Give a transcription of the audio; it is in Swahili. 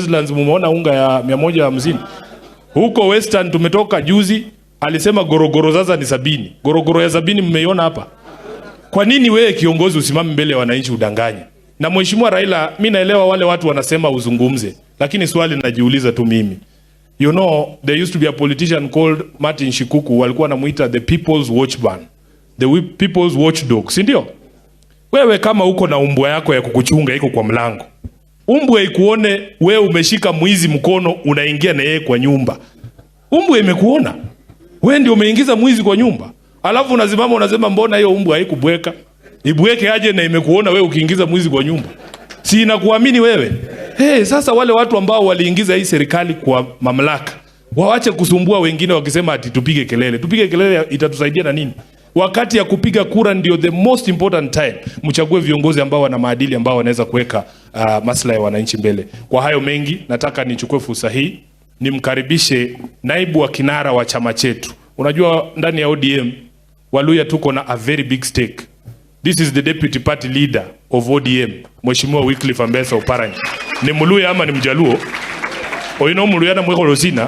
Westlands mumeona unga ya 150? Huko Western tumetoka juzi, alisema gorogoro sasa ni 70. Gorogoro ya 70 mmeiona hapa? Kwa nini wewe kiongozi usimame mbele ya wananchi udanganye? Na Mheshimiwa Raila, mi naelewa wale watu wanasema uzungumze, lakini swali najiuliza tu mimi. There used to be a politician called Martin Shikuku, walikuwa wanamuita the people's watchman, the people's watchdog, si ndio? Wewe kama uko na umbwa yako ya kukuchunga iko kwa mlango, umbwa ikuone wewe umeshika mwizi mkono, unaingia na yeye kwa nyumba, umbwa imekuona wewe ndio umeingiza mwizi kwa nyumba, alafu unasimama unasema mbona hiyo umbwa haikubweka? Ibweke aje na imekuona wewe ukiingiza mwizi kwa nyumba? Si inakuamini wewe? Hey, sasa wale watu ambao waliingiza hii serikali kwa mamlaka wawache kusumbua wengine wakisema ati tupige kelele. Tupige kelele itatusaidia na nini? Wakati ya kupiga kura ndio the most important time. Mchague viongozi ambao wana maadili, ambao wanaweza kuweka maslahi ya wananchi mbele. Kwa hayo mengi, nataka nichukue fursa hii nimkaribishe naibu wa kinara wa chama chetu. Unajua ndani ya ODM Waluhya tuko na a very big stake. This is the deputy party leader of ODM, Mheshimiwa Wycliffe Ambetsa Oparanya. Ni Mluhya ama ni Mjaluo? Oino Mluhya na Mwekholosina.